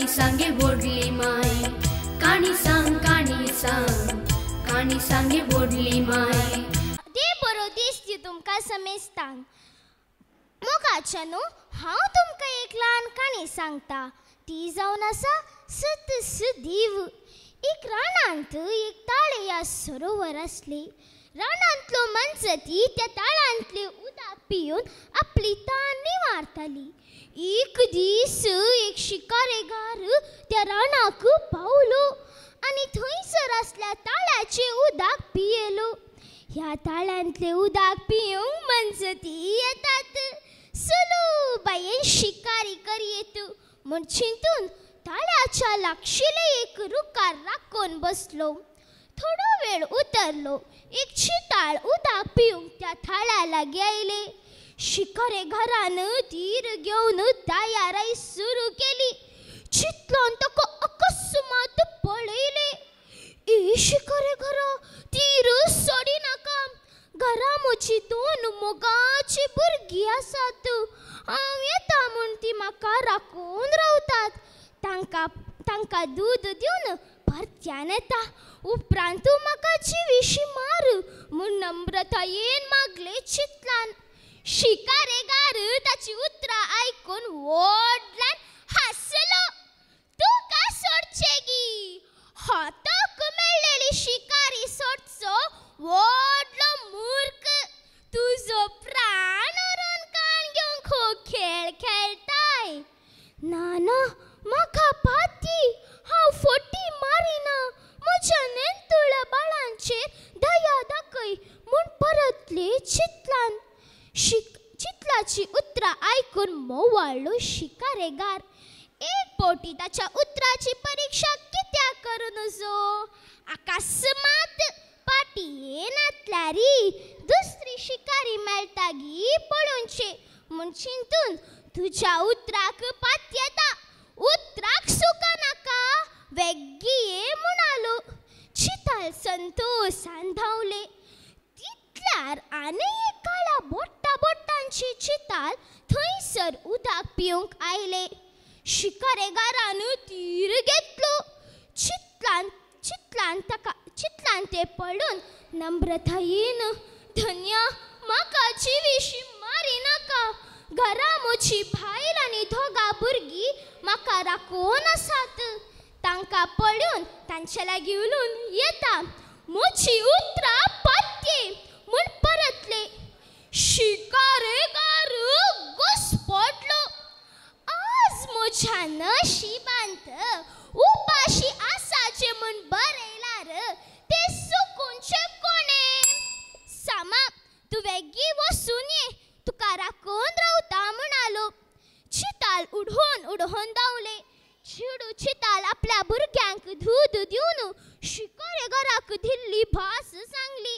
काणी सांगे व्हडली माय, काणी सांग काणी सांग, काणी सांगे व्हडली माय. देव बरो दीस दी तुमकां समेस्तांक. मोगाच्यानो, हांव तुमकां एक ल्हान काणी सांगता, ती जावन आसा सत सुदीव. एक रानांत एक ताळे या सरोवर आसली. रानांतलो मनसती त्या ताळांतले उदक पिवन आपली तान निवारताली. एक दीस एक शिकारेगार त्या रानाक पावलो आनी थंयसर आसल्या ताळ्याचें उदक पियेलो. ह्या ताळ्यांतलें उदक पिवंक मनसती येतात. सलूबायेन शिकारी करयेत म्हूण चिंतून ताळ्याच्या लागशिल्ले एक रुखार राखून बसलो. थोडो वेळ उतरलो. एक चिताळ उदक पिवंक त्या थाळ्या लागीं आयले. शिकारेगारान तीर घेवन तयाराय सुरू केली. चितलान ताका अकस्मात पळयले. ए शिकारेगारा, तीर सोडिनाका, घरा म्हजी दोन मोगाची भुरगीं आसात, हांव येता म्हूण ती म्हाका राखून रावतात, तांकां तांकां दूद दिवन परत्यान येता, उपरांत तूं म्हाका जिवीशी मार म्हूण नम्रतायेन मागले चितलान. शिकारेगार ताची उतरां आयकून व्हडल्यान हांसलो. तुका सोडचे गी, हाताक मेळ्ळेली शिकारी सोडचो व्हडलो मूर्ख, तुजो प्राण व्हरून काण घेवंक हो खेळ खेळटाय. ना ना, म्हाका पाती, हांव फटी मारिना, म्हज्या नेंतुळ्या बाळांचेर दया दाखय म्हूण परतले चितलान. चितलाची उतरां आयकून मोवाळ्ळो शिकारेगार. एक फावटी ताच्या उतराची परिक्षा कित्याक करूं नजो, अकस्मात पाटी येनातल्यारी दुसरी शिकारी मेळटा गी पळोवचे म्हूण चिंतून तुज्या उतराक पातयेता, उतराक सुका नाका, वेग्गी ये म्हणालो. चिताल संतोसान धांवले. तितल्यार आनी एक काळा बोट्टा बोट्टांची चिताल थंयसर उदक पिवंक आयले. शिकारेगारान तीर घेतलो. चितलान चितलान ताका चितलान ते पळोवन नम्रतायेन, धन्या, म्हाका जिवीशी मारिनाका, घरा म्हजी बायल आनी दोगां भुरगीं म्हाका राखून आसात, तांकां पळोवन तांचे लागीं उलोवन येता, म्हजी उतरां पातये म्हूण परतले. शिकारेगार घुस्पडलो. आज म्हज्या नशिबांत उपाशी आसाचें म्हूण बरयलार तें सुकूनचें कोणें? सामा, तूं वेगीं वचून ये, तुका राखून रावता म्हणालो. चिताल उडोवन उडोवन धांवले. चेडूं चिताल आपल्या भुरग्यांक दूद दिवन शिकारेगाराक दिल्ली भास सांगली.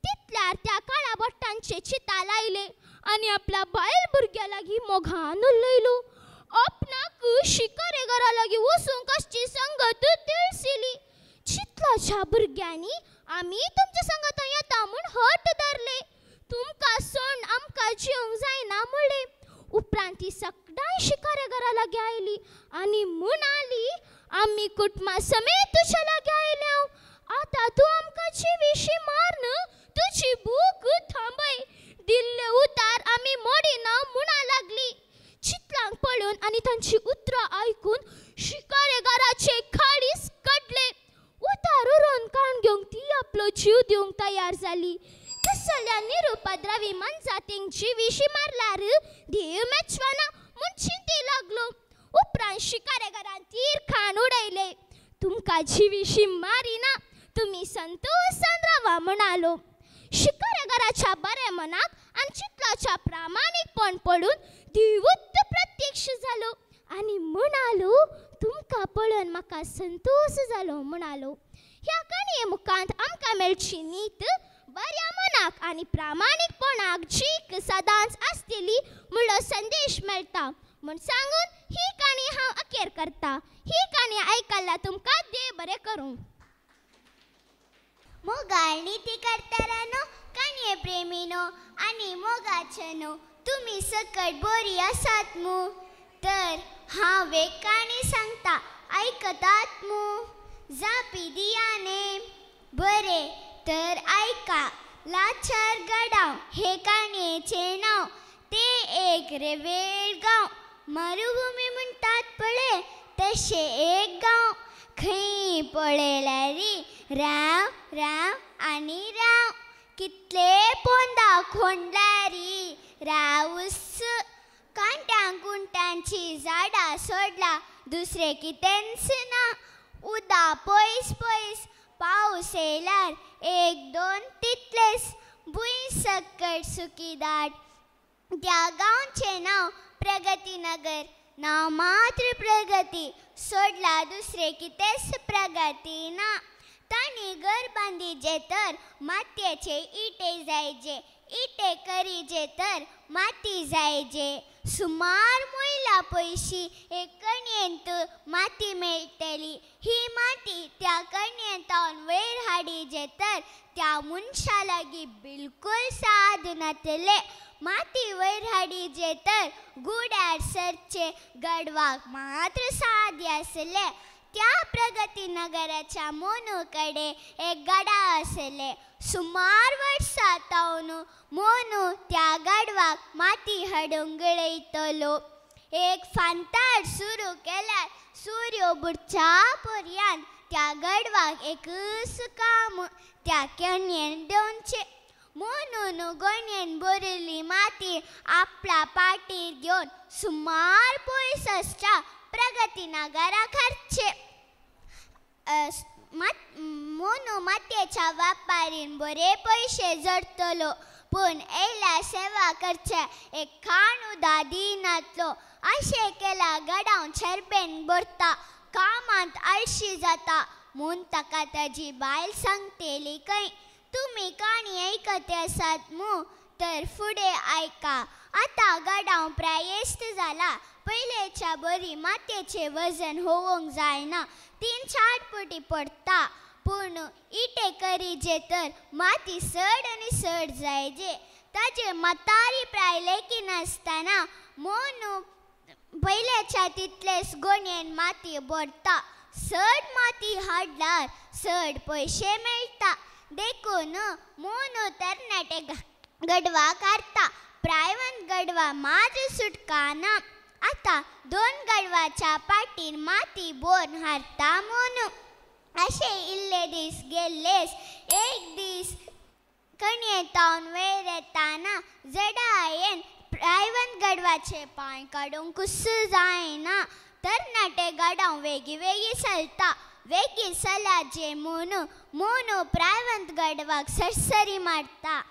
तितल्यार त्या काळा बोट्टांचे चिताल आयले आनी आपल्या बायल भुरग्या लागीं मोगान उलयलो. आपणाक शिकारेगारा लागीं वचूंक आसची संगत तिळसिली. चितलाच्या भुरग्यांनी आमी तुमच्या संगत येता म्हूण हट धरले, तुमकां सोड आमकां जिवंक जायना म्हळें. उपरांत ती सगळ्यां शिकारेगारा लागीं आयली आनी म्हणाली, आमी कुटुंबा समेत तुज्या लागीं आयल्या, आतां तूं आमकां जिवीशी मारन तुजी भूक थांबय, दिल्ले उतार आमी मोडिना म्हणा लागली. चितलांक पळोवन आनी तांची उतरां आयकून शिकारेगाराचे काळीज कडले. उतार उरोवन काण घेवंक ती आपलो जीव दिवंक तयार जाली. तसल्या निरुपद्रवी मनजातींक जिवीशी मारल्यार देव मेचवाना म्हूण चिंती लागलो. उपरांत शिकारेगारान तीर खाण उडयले. तुमकां जिवीशी मारिना, तुमी संतोसान रावा म्हणालो. शिकारेगाराच्या बऱ्या मनाक आनी चितलाच्या प्रामाणीकपण पळोवन देवूच प्रत्यक्ष जालो आनी म्हणालो, तुमकां पळोवन म्हाका संतोश जालो म्हणालो. ह्या काणये मुखांत आमकां मेळची नीत बऱ्या मनाक आनी प्रामाणीकपणाक जीक सदांच आसतली म्हणलो संदेश मेळटा म्हूण सांगून ही काणी हांव अखेर करता. ही काणी आयकल्ल्या तुमकां देव बरें करूं. मोगाळ नीती करतारानो, काणये प्रेमीनो आनी मोगाचेनो, तुमी सकट बोरी आसात मू? तर हांव एक काणी सांगता, आयकतात मू? जापी दियाने. बरें तर आयका. लाचार गडाव हे काणयेचें नांव. ते एक रेवेळ गांव, मरुभुमी म्हणटात पळय तशें एक गांव. खंय पळयल्यार राव राव आनी राव, कितले पोंदा खोंडल्यार रावूस. कांट्यां कुंट्यांची झाडां सोडला दुसरें कितेंच ना. उदा पयस पयस, पावस येयल्यार एक दोन तितलेच. भूंय सकट सुकी दाट. त्या गांवचें नांव प्रगती नगर. नांव मात्र प्रगती, सोडला दुसरें कितेंच प्रगती ना. तांणी घर बांदिजे तर मातयेचे इटे जायजे, इटे करीजे तर माती जायजे. सुमार मुयला पयशी एक कणयेंत माती मेळटली. ही माती त्या कणयेंतावन वयर हाडिजे तर त्या मनशा लागीं बिलकूल साद नातले. माती वयर हाडिजे तर गुड्यार सरचे गडवाक मात्र सादी आसले. त्या प्रगती नगराच्या मोनू कडेन एक गडा आसले. सुमार वर्सां तावन मोनू त्या गाडवाक माती हाडूंक गळयतलो. एक फांतार सुरू केल्यार सूर्य बुडच्या पर्यंत त्या गाडवाक एकच काम, त्या कणयेन देंवचें. मोनून गोणयेन भरिल्ली माती आपल्या पाटीर घेवन सुमार पयस आसच्या प्रगती नगराक हाडचें. मोनू मातयेच्या व्यापारीन बरे पयशे जोडटलो, पूण येयल्या सेवा करचे एक खाण उदा दिनातलो. अशें केल्यार गडाव चेरबेन भरता, कामांत आळशी जाता म्हूण ताका ताजी बायल सांगतली खंय. तुमी काणी आयकत आसात मू? तर फुडें आयका. आतां गडाव प्रायेस्त जाला. पयलेच्या बरी मातयेचें वजन होवंक जायना, 3-4 पटी पडटा. पूण इटे करीजे तर माती चड आनी चड जायजे. ताजे म्हातारी प्राय लेखिनासतना मोनू पयलेच्या तितलेच गोणयेन माती भरता. चड माती हाडल्यार चड पयशे मेळटा. देखून मोनू तरणाटे गडवा काडटा. प्रायवंत गडवा मात्र सुटकाना. आतां 2 गडवाच्या पाटीर माती भरून हाडटा मोनू. अशें इल्ले दीस गेल्लेच. एक दीस कणयेंतावन वयर येताना जडायेन प्रायवंत गडवाचे पांय काडूंक जायना. तरणाटे गडाव वेगी वेगी चलता. वेगी चलाचे मोनू मोनू प्रायवंत गडवाक सरसरी मारता.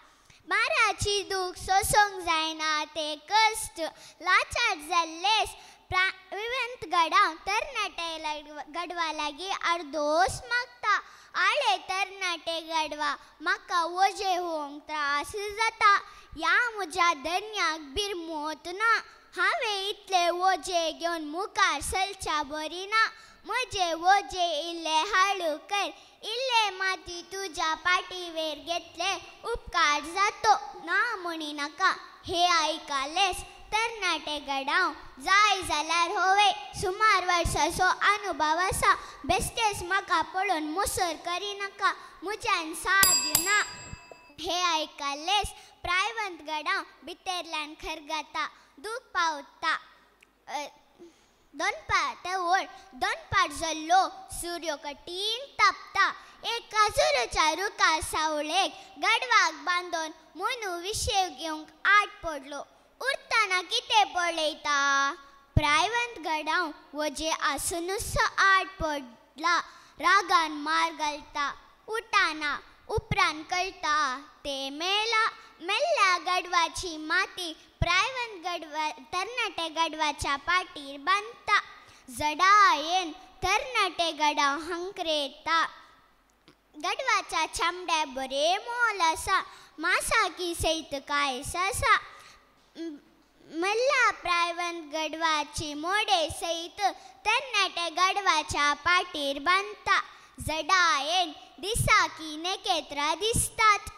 माराची दूख सोसूंक जायना ते कश्ट. लाचार जाल्लेच प्रायवंत गडाव तरणाटे गडवा लागीं आर्दोस मागता. आळे तरणाटे गडवा, म्हाका वजें होवंक त्रास जाता. ह्या म्हज्या धन्याक बिरमोत ना. हांवें इतलें वजें घेवन मुखार चलच्या बरी ना. म्हजें वजें इल्लें हाळू कर, इल्लें माती तुज्या पाटीवेर घेतलें उपकार जातो. ना म्हणी नाका. हे आयकलेंच तरणाटे गडाव जाय जाल्यार होवे. सुमार वर्सांचो अनुभव आसा. बेश्टेच म्हाका पळोवन मुसर करिनाका, म्हज्यान साध्य ना. हे आयकलेंच प्रायवंत गडाव भितरल्यान खरगता, दूख पावता. दनपार व्हड दनपार जाल्लो, सूर्य कठीण तापता. एक काजुराच्या रुखा सावळेक गाडवाक बांदून मोनू विशेव घेवंक आट पडलो. उरतना कितें पळयता? प्रायवंत गडाव वजें आसुनूच आट पडला. रागान मार घालता. उठाना उपरांत कळटा ते मेला. मेल्ल्या गाडवाची माती प्रायवंत गडवा तरणाटे गाडवाच्या पाटीर बांदता. जडायेन तरणाटे गडाव हंकरेता. गाडवाच्या चामड्या बरें मोल आसा, मासाकी सयत कांयस आसा. मेल्ल्या प्रायवंत गडवाची मोडे सयत तरणाटे गाडवाच्या पाटीर बांदता. जडायेन दिसाकी नखेत्रां दिसतात.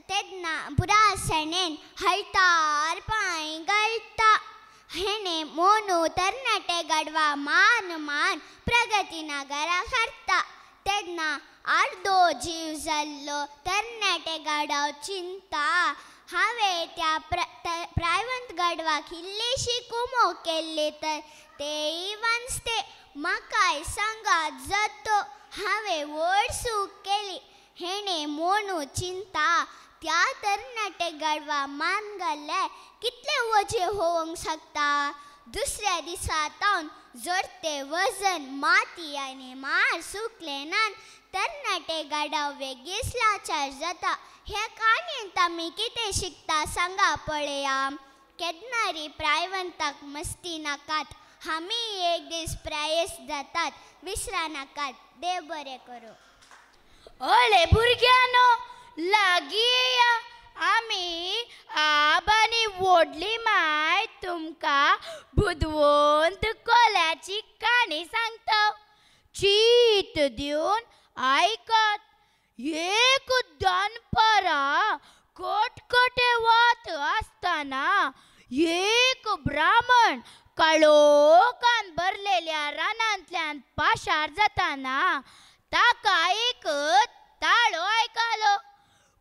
तेन्ना पुरासणेन हळतार पांय घालता. हेणे मोनू तरणाटे गाडवा मान मान प्रगती नगराक हाडटा. तेन्ना अर्दो जीव जाल्लो तरणाटे गाडव चिंता हांवें त्या प्रायवंत गाडवाक इल्लीशी कुमो केल्ली तर तेय वांचते. म्हाकाय सांगात जातो हांवें व्हड सूक केली. हेणे मोनू चिंता त्या तरणाटे गाडवा मान घाल्यार कितले वजें होवंक शकता. दुसऱ्या दिसा तावन जोडते वजन माती आनी मार सुकले ना तरणाटे गाडव वेगीच लाचार जाता. ह्या काणयेंत आमी कितें शिकता सांगा पळया. केन्नारी प्रायवंताक मस्ती नाकात, आमी एक दीस प्रायस जातात, विसरा नाकात. देव बरें करूं. अळे भुरग्यांनो लागीं येया, आमी आब आनी व्हडली माय तुमकां बुदवंत कोल्याची काणी सांगता. चीत दिवन आयकात. एक दनपरां कटकटे वत आसतना एक ब्राह्मण काळोखान भरलेल्या रानांतल्यान पाशार जाताना ताका एक ताळो आयकलो,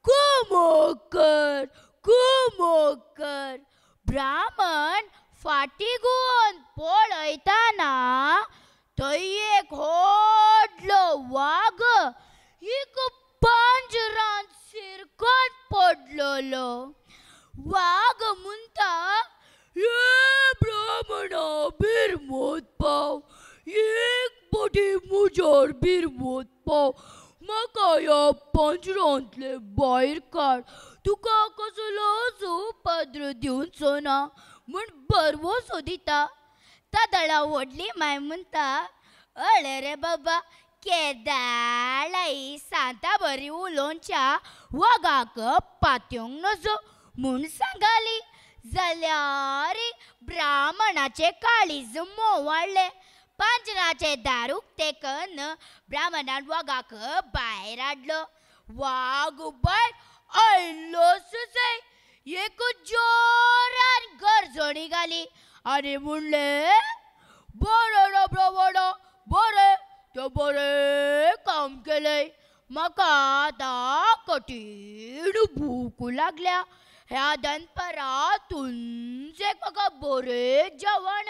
कुमोकर कुमोकर. ब्राह्मण फाटी घुंवोन पळयतना थंय एक व्हडलो वाग एक पांजरान शिरकोन पडलेलो. वाग म्हणटा, ये ब्राह्मणा बिरमोत पाव, एक पटी मुजोर बिरमोत पाव, म्हाका ह्या पांजरांतले भायर काड, तुका कसलोच उपद्र दिवचो ना म्हूण बरवसो दिता. तादळा व्हडली माय म्हणटा, अळे रे बाबा, केदाळाई सांता बरी उलोवच्या वागाक पातयोंक नजो म्हूण सांगाली. जाल्यार ब्राह्मणाचें काळीज मोवाळ्ळें. पांजराचें दार उक्तें कन्न ब्राह्मणान वागाक भायर हाडलो. वाग भायर आयलोच जाय एक जोरान गरजणी घाली आनी म्हणलें, बरें रे ब्राह्मणा, बरें, तें बरें काम केलें. म्हाका आतां कठीण भूक लागल्या. ह्या दनपरां तुमचें म्हाका बरें जेवण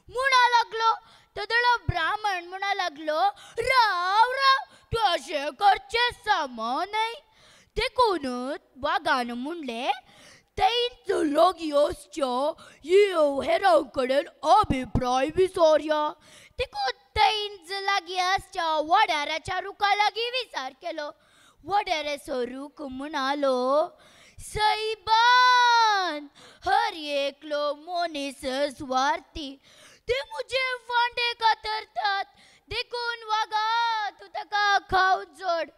म्हणा लागलो. तेदळो ब्राह्मण म्हणा लागलो, राव राव, तूं अशें करचें समा न्हय. देखूनच वागान म्हणलें, तेंच लागीं आसच्या येव हेरां कडेन अभिप्राय विचारया. देखून तेंच लागीं आसच्या वडाराच्या रुखा लागीं विचार केलो. वडाराचो रूख म्हणालो, सैबान हर एकलो मनीस स्वार्थी, ते मुझे फांडे कातरतात, देखून वागा तूं ताका खावन जोड.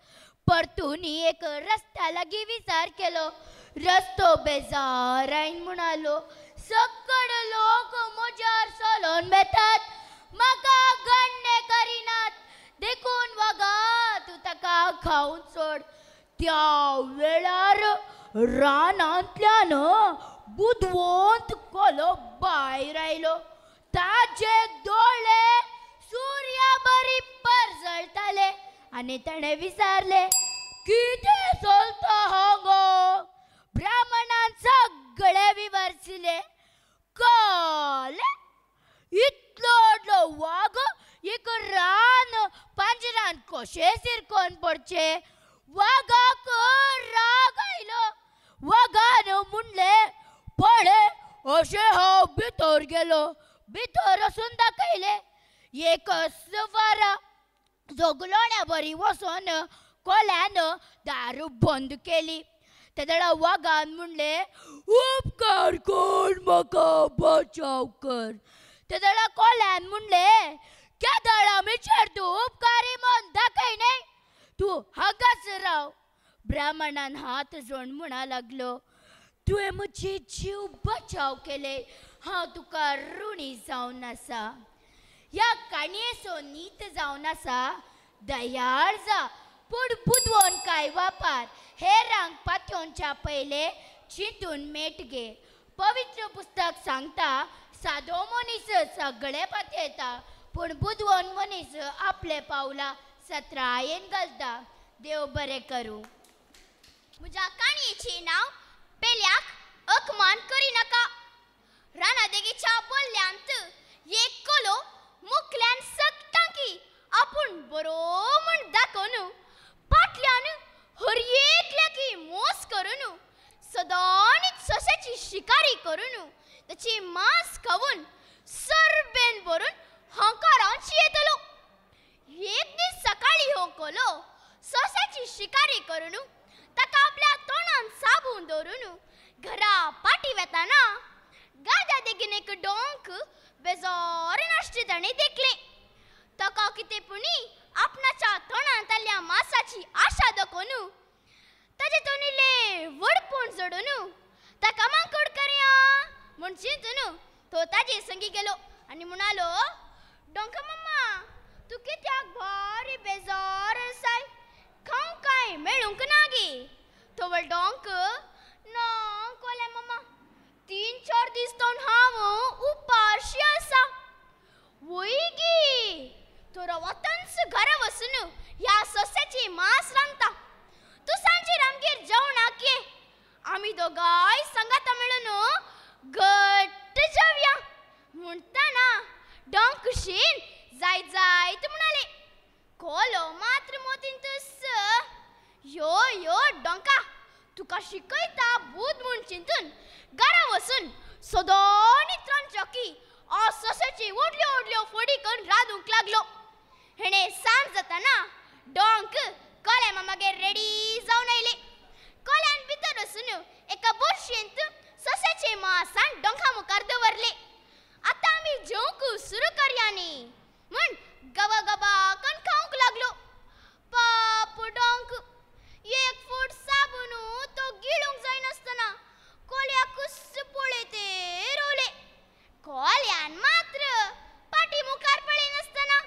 परतून एक रस्त्या लागीं विचार केलो. रस्तो बेजारायन म्हणालो, सकड लोक म्हज्यार चलोन वेतात, म्हाका गण्णे करिनात, देखून वागा तूं ताका खावन सोड. त्या वेळार रानांतल्यान बुदवंत कोलो भायर आयलो. ताजे दोळे सुर्या बरी परजळटाले आनी ताणें विचारलें, कितें चलता हांगा? ब्राह्मणान सगळें विवर्सिलें. कळ्ळें, इतलो व्हडलो वाग एक रान पांजरान कशें शिरकोन पडचें? वागाक राग आयलो. वागान म्हणलें, पळय अशें हांव भितर गेलो. भितर वचून दाखयलें. एक सवारा जोगलोण्या बरी वचोन कोल्यान दार बंद केली. तेदळा वागान म्हणलें, उपकार कर म्हाका बचाव कर. तेदळा कोल्यान म्हणलें, केदळा मिचेर तूं उपकारी म्हूण दाखय न्हय, तूं हांगाच राव. ब्राह्मणान हात जोड म्हणा लागलो, तुवें म्हजी जीव बचाव केले, हांव तुका ऋणी जावन आसा. ह्या काणयेचो नीत जावन आसा, दयाळ जा पूण बुदवोन काय वापार. हेरांक पातयोवच्या पयलें चिंतून मेट घे. पवित्र पुस्तक सांगता, सादो मनीस सगळे पातयेता पूण बुदवंत मनीस आपले पावलां सत्रायेन घालता. देव बरें करूं. म्हज्या काणयेचें नांव पेल्याक अकमान करिनाका. रानादेगेच्या बोल्ल्यांत एक कोलो मुखल्यान सगटांकी आपूण बरो म्हूण दाखोवन पाटल्यान हर एकल्याकी मोस करून सदांच सश्याची शिकारी करून ताची मांस खावन सरबेन भरून हंकारांची येतलो. एक दीस सकाळी हो कोलो सश्याची शिकारी करून ताका आपल्या तोंडान साबून दवरून घरा पाटी वेताना गाद्या देगेन एक डोंक बेजोर नाश्ते ताणें देखलें. ताका कितें पुणी आपणाच्या तोंडांतल्या मासाची आशा दाखोवन ताजे तोंडिल्ले व्हडपण जोडून ताका मांकोड करया म्हूण चिंतून तो ताजे संगी गेलो आनी म्हणालो, डोंका मम्मा तूं कित्याक भारी बेजार आसाय, खावंक कांय मेळूंक ना गे? तवळ डोंक, ना कोल्या मम्मा, 3-4 दीस तोन हांव उपाशी आसा. वय गे, तो रवतंच घरा वचून ह्या सस्याची मांस रांदता, तूं सांजेर आमगेर जेवणाक ये, आमी दोगांय सांगाता मेळून घट्ट जेवया. म्हणटाना डोंक खुशीन जायत जायत म्हणाले. कोलो मात्र मोतींतच यो यो डोंका तुका शिकयता बूद म्हूण चिंतून घरा वचून सदांच त्रांचकी सस्याची व्हडल्यो व्हडल्यो फोडी करून रांदूंक लागलो. हेणें सांज जाताना डोंक कोल्या मामागेर रेडी जावन आयले. कोल्यान भितर वचून एका बोरशेंत सस्याचे मासान डोंका मुखार दवरले. आतां आमी जेवंक सुरू करया न्ही म्हूण गबा गबा करून खावंक लागलो. पाप डोंक एक फूट साबून तो गिळूंक जायनासतना कोल्याकूच पळयते रोवले. कोल्यान मात्र पाटी मुखार पळयनासतना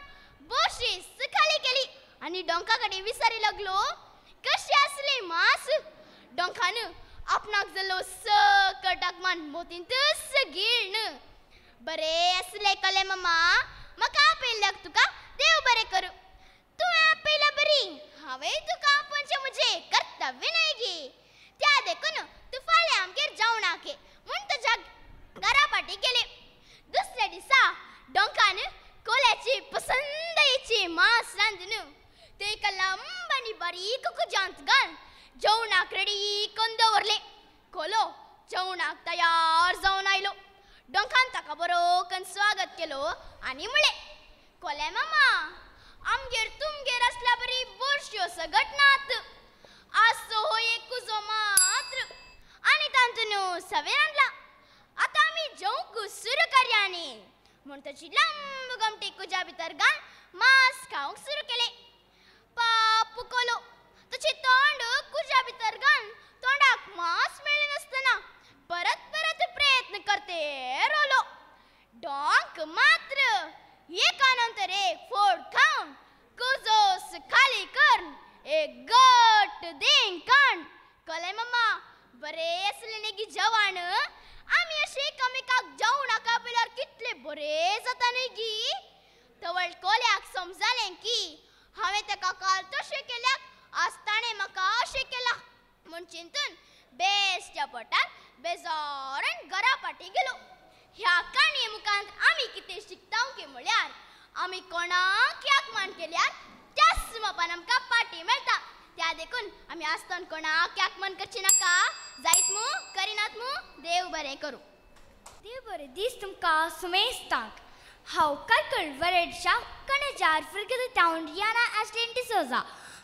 बोशी खाली केली आनी डोंका कडेन विचारी लागलो, कशें आसलें मांस? डोंकान आपणाक जाल्लो सकट आगमान मोतींतच गिळ्न बरें आसलें कोले मामा, म्हाका आपयल्ल्याक तुका देव बरें करूं, तुवें आपयल्या बरी, हांवें तुका आपोवचें म्हजें कर्तव्य न्हय गे, त्या देखून तूं फाल्यां आमगेर जेवणाक ये म्हूण तुज्या घरा फाटी गेले. दुसऱ्या दिसा डोंकान कोल्याची पसंदयेची मांस रांदून ते एका लांब आनी बारीक कुजांत घालून जेवणाक रेडी करून दवरलें. कोलो जेवणाक तयार जावन आयलो. डोंकान ताका बरो करून स्वागत केलो आनी म्हळें, कोल्या मामा आमगेर तुमगेर आसल्या बरी बोरश्यो सगट नात, आजचो हो एक कुजो मात्र आनी तातूंत सवें रांदला, आतां आमी जेवंक सुरू करया न्ही म्हूण ताची लांब गमटी कुजा भितर घाल मांस खावंक सुरू केलें. पाप कोलो ताचें तोंड कुजा भितर घाल तोंडाक मांस मेळनासतना परत परत प्रयत्न करते रोलो. डोंक मात्र एका नंतर एक फोड खावन कुजोस खाली करून एक गट देंग काण कोले मामा बरें आसलें न्ही गी जेवण, आमी अशें एकामेकाक जेवणाक आपयल्यार कितले बरें जाता न्ही गी. तवळ कोल्याक समजालें की हांवें ताका काल तशें केल्याक आज ताणें म्हाका अशें केलां म्हूण चिंतून बेश्ट्या पोटार बेजारान घरा फाटी गेलो. ह्या काणये मुखार आमी कितें शिकता की म्हळ्यार आमी कोणाक याकमान केल्यार त्याच मापान आमकां पाटी मेळटा. त्या देखून आमी आसतन कोणाक याकमान करचें नाका, जायत मू करिनात मू. देव बरें करूं. देव बरें दीस तुमकां सुमेस्तांक. हांव कालकल वरेडच्या कणेजार फिरगद टावन रियाना एशलिन डिसोजा.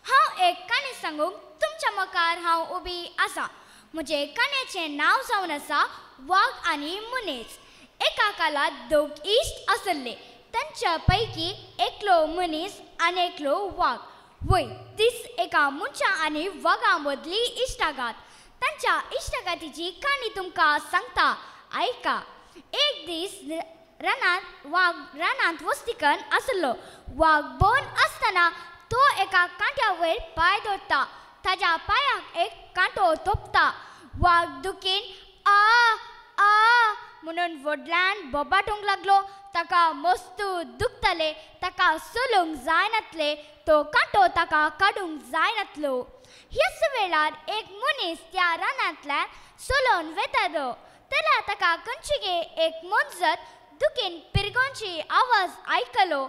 हांव एक काणी सांगूंक तुमच्या मुखार हांव उबी आसा. म्हजें काणयेचें नांव जावन आसा वाग आनी मनीस. एका काळार दोग इश्ट आसले. तांच्या पैकी एकलो मनीस आनी एकलो वाग. वय दीस एका मनशा आनी वागा मदली इश्टागात. तांच्या इश्टागातीची काणी तुमकां सांगता, आयका. एक दीस रानांत वाग रानांत वस्तीकन आसलो. वाग बोन आसतना तो एका कांट्या वयर पांय दवरता. ताज्या पांयाक एक कांटो तोपता. वाग दुखीन आ आ म्हणून व्हडल्यान बोबाटूंक लागलो. ताका मस्त दुखताले, ताका चलूंक जायनातले, तो कांटो ताका काडूंक जायनातलो. ह्याच वेळार एक मनीस त्या रानांतल्यान चलोवन वेतालो. तेन्ना ताका खंयची एक मोनजात दुखीन पिरगोंची आवाज आयकलो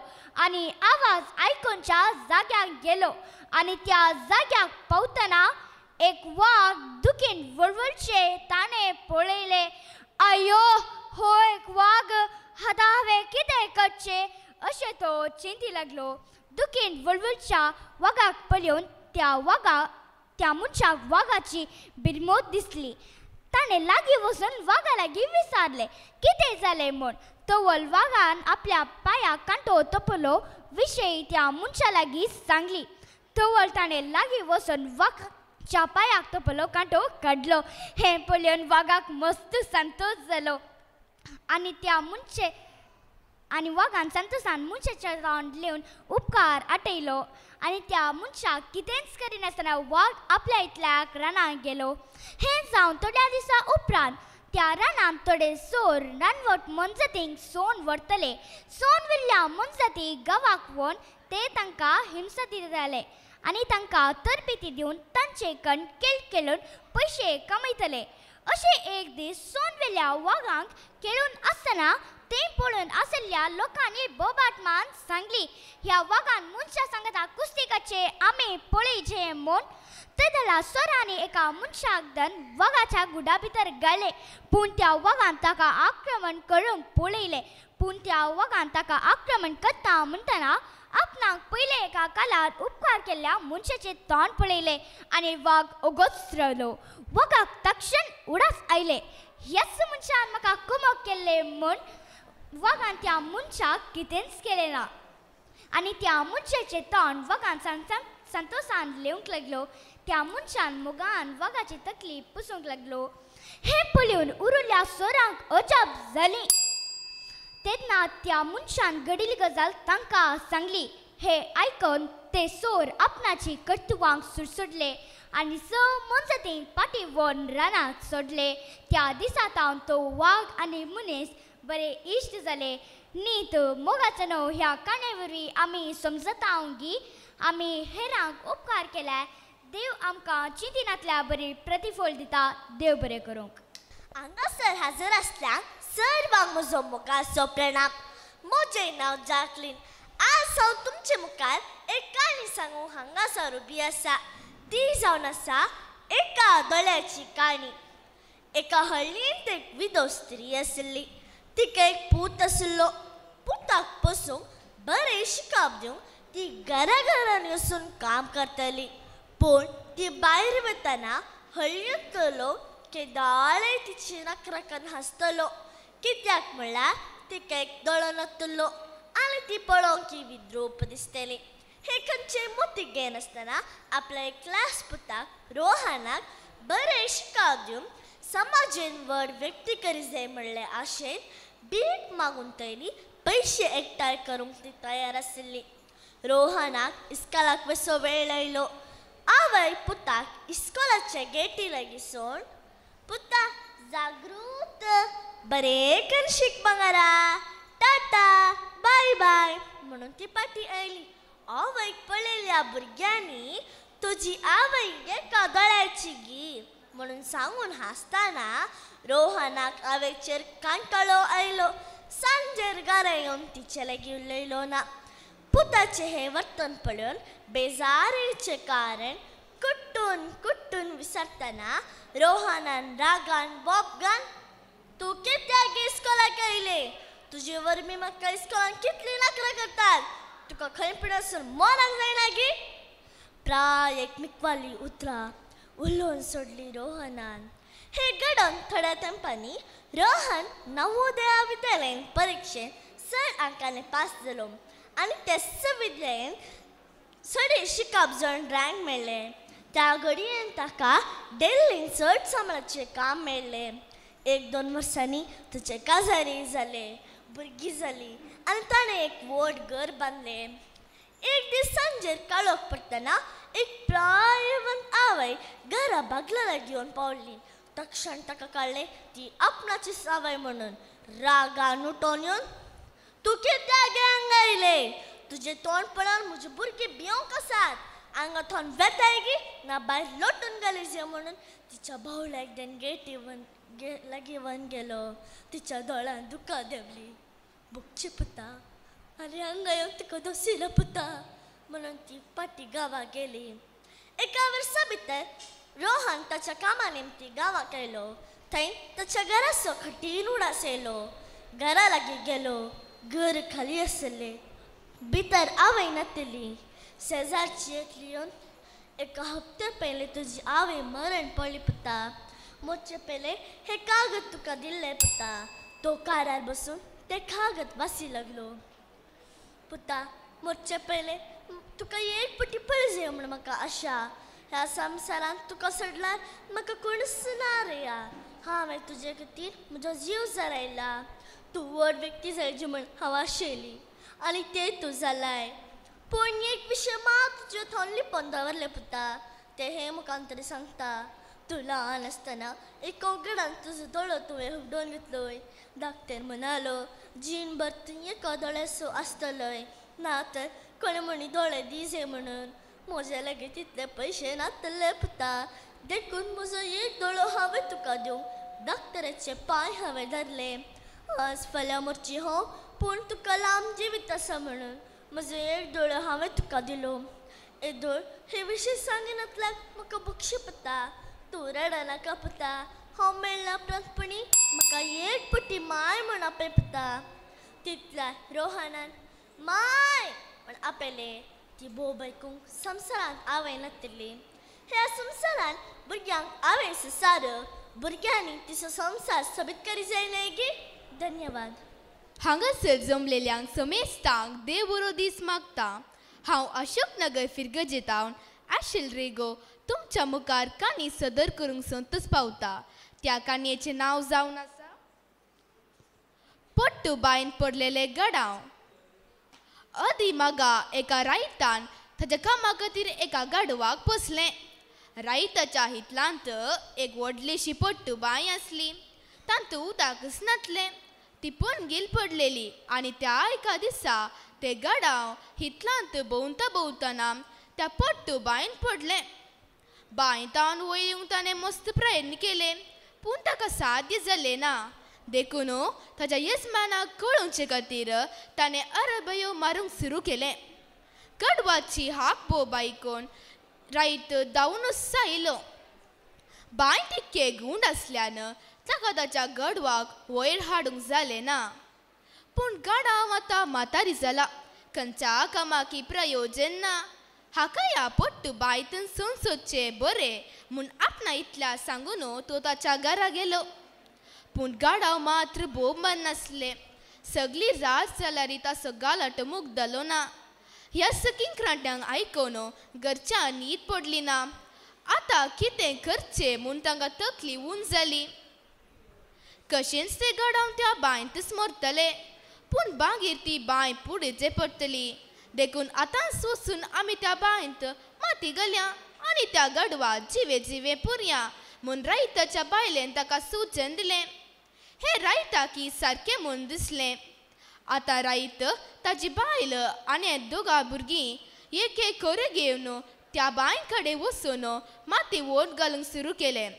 आनी आवाज आयकुनच्या जाग्याक गेलो आनी त्या जाग्याक पावतना एक वाग दुखीन वळवळचे ताणें पळयलें. आयो, हो एक वाग, आतां हांवें कितें करचें अशें तो चिंती लागलो. दुखीन वळवळच्या वागाक पळोवन त्या मनशाक वागाची बिरमोत दिसली. ताणें लागीं वचून वागा लागीं विचारलें कितें जालें म्हूण. तवल वागान आपल्या पांयाक कांटो तोपलो विशय त्या मनशा लागीं सांगली. तवल ताणें लागीं वचून वागाच्या पांयाक तोपलो कांटो काडलो. हें पळोवन वागाक मस्त संतोश जालो आनी त्या मनशे आनी वागान संतोशान मनशाच्या तोंड लेवन उपकार आटयलो आनी त्या मनशाक कितेंच करिनासतना वाग आपल्या इतल्याक रानांत गेलो. हें जावन थोड्या दिसां उपरांत त्या रानांत थोडे सोर रानवट मोनजातींक सोन व्हरतले. सोन व्हेल्ल्या मोनजाती गांवाक व्हरून ते तांकां हिंसा दिताले आनी तांकां तरबेती दिवन तांचे कण केळ केळून पयशे कमयतले. अशें एक दीस सोन व्हेल्ल्या वागांक खेळून आसतना तें पळोवन आशिल्ल्या लोकांनी बोबाट मान सांगली, ह्या वागान मनशा सांगता कुस्ती करचे आमी पळयचे म्हूण. तेदला सोरांनी एका मनशाक धन वागाच्या गुडा भितर घाले, पूण त्या वागान ताका आक्रमण करूंक पळयलें. पूण त्या वागान ताका आक्रमण करता म्हणटना आपणाक पयले एका कालार उपकार केल्ल्या मनशाचें तोंड पळयलें आनी वाग ओगोच रावलो. वागाक तक्षण उडास आयले, ह्याच मनशान म्हाका कुमक केल्लें म्हूण वागान त्या मनशाक कितेंच केलें ना आनी त्या मनशाचें तोंड वागान संतोशान लेवंक लागलो. त्या मनशान मोगान वागाची तकली पुसूंक लागलो. हें पळोवन उरिल्ल्या सोरांक अजाप जाली. तेन्ना त्या मनशान घडिल्ली गजाल तांकां सांगली. हें आयकून ते सोर आपणाची कर्तुवांक सुडसुडले आनी स मोनजातींक फाटीं व्हरून रानांत सोडले. त्या दिसा सावन तो वाग आनी मनीस बरे इश्ट जाले. नीत मोगाचो न्हू ह्या काणये वरवीं आमी समजता की आमी हेरांक उपकार केल्यार देव आमकां चिंतिनातल्या बरी प्रतिफळ दिता. देव बरें करूंक. हांगासर हाजर आसल्यांक सर्वांक म्हजो मोगाचो प्रणाम. म्हजें नांव जाकलीन. आज हांव तुमचे मुखार एक काणी सांगूंक हांगासर उबी आसा. ती जावन आसा एका दोळ्याची काणी. एका हळ्ळींत एक विदो स्त्री आशिल्ली. तिका एक पूत आशिल्लो. पुताक पसून बरें शिकप दिवंक ती घरा घरान वचून काम करताली. पूण ती भायर वतना हळ्ळींतलो लोक केदाळय तिची नखराकान हांसतलो. कित्याक म्हणल्यार तिका एक दोळो नासलो आनी ती पळोवंक विद्रूप दिसतली. हे खंयचे मोती घेनासतना आपल्या एक क्लास पुताक रोहनाक बरें शिकप दिवन समाजेन व्हड व्यक्ती करी जाय म्हणले आशेन भीक मागून तयली पयशे एकठांय करूंक ती तयार आशिल्ली. रोहनाक इस्कोलाक वचो वेळ आयलो. आवय पुताक इस्कोलाचे गेटी लागीं सोड, पुता जागृत बरें कर शीक बंगारा, टाटा बाय बाय म्हणून ती फाटीं आयली. आवयक पळयल्या भुरग्यांनी तुजी आवय एका दोळ्याची गी म्हणून सांगून हांसतना रोहनाक आवयचेर कांटाळो आयलो. सांजेर घरा येवन तिचे लागीं उलयलो ना. पुताचें हें वर्तन पळोवन बेजारेचें कारण कुट्टून कुट्टून विसरतना रोहनान रागान बोबगान, तूं कित्याक इस्कोलाक आयलें? तुजे वरवीं म्हाका इस्कोलान कितलीं नखरां करतात, तुका खंय पडसून मरांक जायना गी? प्राय एकमेकवाली उतरां उलोवन सोडली रोहनान. हे घडोवन थोड्या तेंपांनी रोहन नवोदया विद्यालयन परिक्षेंत चड अंकांनी पास जालो आनी ते विद्यालयन चड शिकप जावन रँक मेळ्ळें. त्या घडयेन ताका दिल्लीन चड सांबाळचें काम मेळ्ळें. एक दोन वर्सांनी ताचें काजारी जालें, भुरगीं जालीं आनी ताणें एक व्हड घर बांदलें. एक दीस सांजेर काळोख पडटना एक प्रायवंत आवय घरा बागला लागीं येवन पावली. तक्षण ताका कळ्ळें ती आपणाची सावय म्हणून. रागान उठोन येवन तूं कित्याक गे हांगा येयलें? तुजें तोंड पळोवन म्हजी भुरगीं भिवंक आसात. हांगा थोन वेताय गी ना भायर लोटून घाली जाय म्हणून तिच्या बावल्याक देन गेट येवन लागीं येवन गेलो. तिच्या दोळ्यान दुकां देंवली. बुकची पुता आनी हांगा येवन तुका दोसिलो पुता म्हणून ती फाटी गांवाक गेली. एका वर्सा भितर रोहन ताच्या कामा निमती गांवाक आयलो. थंय ताच्या घराचो कठीण उडास येयलो. घरा लागीं गेलो. घर खाली आसलें. भितर आवय नातली. शेजारची एकली येवन एका हप्ते पयलें तुजी आवय मरण पडली पुता. मोडचे पयलें हें कागद तुका दिल्लें पुता. तो कारार बसून तें कागद वासी लागलो. पुता मोडचे पयलें तुका एक पटी पळय म्हूण म्हाका आशा. ह्या संवसारांत तुका सोडल्यार म्हाका कोणूच ना रे या. हांवें तुजे खातीर म्हजो जीव जरायला. तूं व्हड व्यक्ती जायची म्हूण हांव आशेली आनी तें तूं जालाय. पूण एक विशय मात तुज्यो थोन लिपोवन दवरलें पुता. तें हें मुखान तरी सांगता. तूं ल्हान आसतना एक अवघडान तुजो दोळो तुवें हुबडोवन घेतलोय. धाकटेर म्हणालो जीणभर तूं एका दोळ्यासो आसतलोय ना तर कोणें म्हणी दोळे दी जाय म्हणून. म्हजे लागीं तितले पयशे नातले पुता. देखून म्हजो एक दोळो हांवें तुका दिवंक डाक्टराचे पांय हांवें धरले. आज फाल्यां मरची हांव पूण तुका लांब जिवीत आसा म्हणून म्हजो एक दोळो हांवें तुका दिलो. येदोळ हे विशीं सांगिनातल्याक म्हाका बक्षी पुता. तूं रडनाका पुता. हांव मेळ्ळ्या उपरांतपणी म्हाका एक पटी माय म्हूण आपय पुता. तितल्या रोहनान माय म्हण आपयलें. ती बोब आयकूंक संवसारांत आवय नातली. ह्या संवसारांत भुरग्यांक आवय संवसार भुरग्यांनी तिचो संवसार सोबीत करी जाय न्हय गी. धन्यवाद. हांगासर जमलेल्यांक समेस्तांक देव बरो दीस मागता. हांव अशोक नगर फिरगजेतावन आशिल रेगो तुमच्या मुखार काणी सदर करूंक संतोस पावता. त्या काणयेचें नांव जावन आसा पट्टू बांयन पडलेले गडाव. अदी मागा एका रायतान ताच्या कामा खातीर एका गाडवाक पोसलें. रायताच्या हितलांत एक व्हडलीशी पट्टू बांय आसली. तांतू उदकच नातलें. ती पणगील पडलेली आनी त्या एका दिसा ते गाडाव हितलांत भोंवता भोंवतना त्या पट्टू बांयन पडलें. बांयतावन वयर येवंक ताणें मस्त प्रयत्न केले पूण ताका साध्य जालें ना. देखून ताच्या येजमानाक कळोवचे खातीर ताणें अरबयो मारूंक सुरू केलें. गाडवाची हाक बोब आयकून रायत धांवूनच आयलो. बांय तितके गूंड आसल्यान ताका ताच्या गाडवाक वयर हाडूंक जालें ना. पूण गाडाव आतां म्हातारी जाला. खंयच्या कामाकी प्रयोजन ना. हाका ह्या पट्टू बांयतून सोदचें बरें म्हूण आपणा इतल्या सांगून तो ताच्या घरा गेलो. पूण गाडाव मात्र बोब मारनासलें. सगली रात जाल्यार ताचो गालाट मुगदलो ना. ह्या सकिंक्रांट्यांक आयकून घरच्या न्हीद पडली ना. आतां कितें करचें म्हूण तांकां तकली उंच जाली. कशेंच ते गाडाव त्या बांयतच मरतले पूण मागीर ती बांय पुडचे पडटली. देखून आतांच वचून आमी त्या बांयत माती घालया आनी त्या गाडवा जिवे जिवे पुरया म्हूण रायताच्या बायलेन ताका सुचन दिलें. हें रायताकी सारकें म्हूण दिसलें. आतां रायत ताजी बायल आनी दोगां भुरगीं एक एक खोरें घेवन त्या बांय कडेन वचून माती वोट घालूंक सुरू केलें.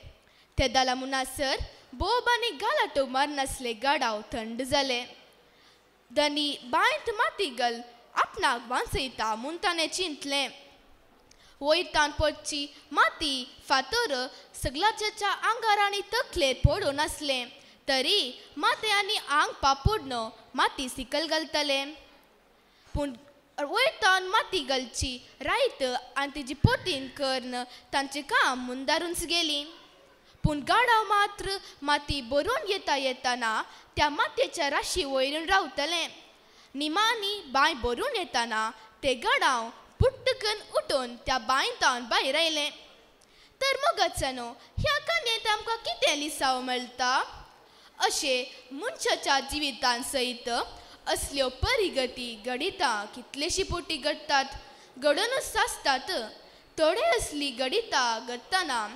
ते दाला म्हणसर बोब आनी गालाटो मारनासले गाडाव थंड जाले. धनी बांयत माती घाल आपणाक वांचयता म्हूण ताणें चिंतलें. वयतान पडची माती फातर सगळ्याच्या आंगार आनी तकलेर पडून आसलें तरी माते आनी आंग पापुडन माती सिकल घालतले. पूण वयतान माती घालची रायत आनी तिजी पोतीन करून तांचें काम मुंदारूच गेली. पूण गाडाव मात्र माती भरून येता येताना त्या मातयेच्या राशी वयरून रावतलें. निमानी बांय भरून येताना ते गाडाव पुट्टकन उठून त्या बांयतावन भायर आयलें. तर मोगाच्यानो ह्या काणयेंत आमकां कितें लिसांव मेळटा? अशें मनशाच्या जिवितान सयत असल्यो परिगती घडितां कितलेशी पोटी घडटात, घडोवनच आसतात. थोडे असली घडितां घडटना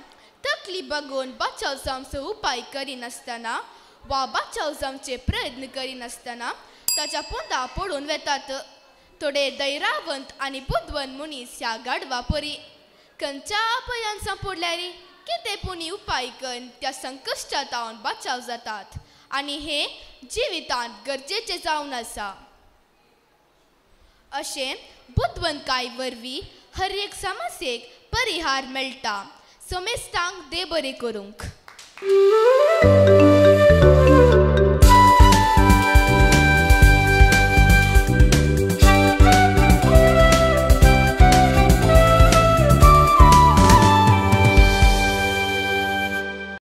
तकली बगोवन बाचाव जावचो उपाय करिनासतना वा बाचाव जावचे प्रयत्न करिनासतना ताच्या पोंदा पडून वेतात. थोडे दैरावंत आनी बुदवंत मनीस ह्या गाडवा परी खंयच्या अपायान सांपडल्यार कितें पुणी उपाय करून त्या संकश्टांत बाचाव जातात आनी हे जिवितांत गरजेचें जावन आसा. अशें बुदवंतकाय वरवीं हर एक समस्येक परिहार मेळटा. समेस्तांक देव बरें करूंक.